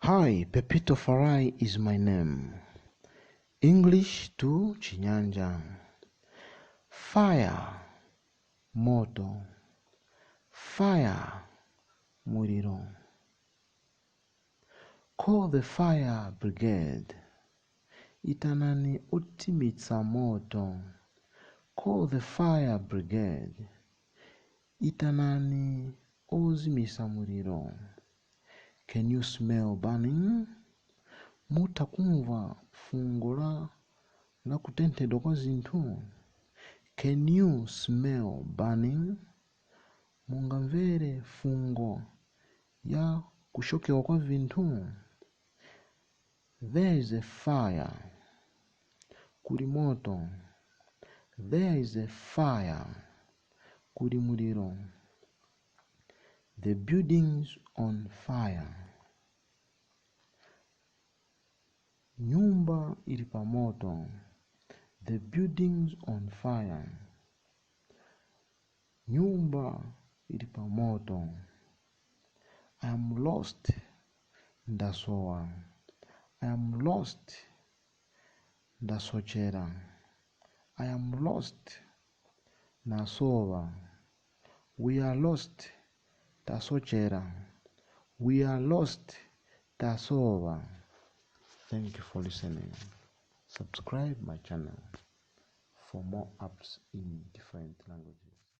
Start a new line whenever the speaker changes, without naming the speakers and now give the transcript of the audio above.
Hi, Pepito Farai is my name. English to Chinyanja. Fire, moto. Fire, muriro. Call the fire brigade. Itanani utimitsa moto. Call the fire brigade. Itanani ozimisa muriro. Can you smell burning? Mutakumva fungo la kutentedwa kwa zinthu. Can you smell burning? Mungamvere fungo ya kushokewa kwa vinthu. There is a fire. Kuli moto. There is a fire. Kuli muliro. The building's on fire. Nyumba ili pa moto. The building's on fire. Nyumba ili pa moto. I am lost. Ndasowa. I am lost. Ndasochera. I am lost. Nasowa. We are lost. Tasochera. We are lost. Tasowa. Thank you for listening. Subscribe my channel for more apps in different languages.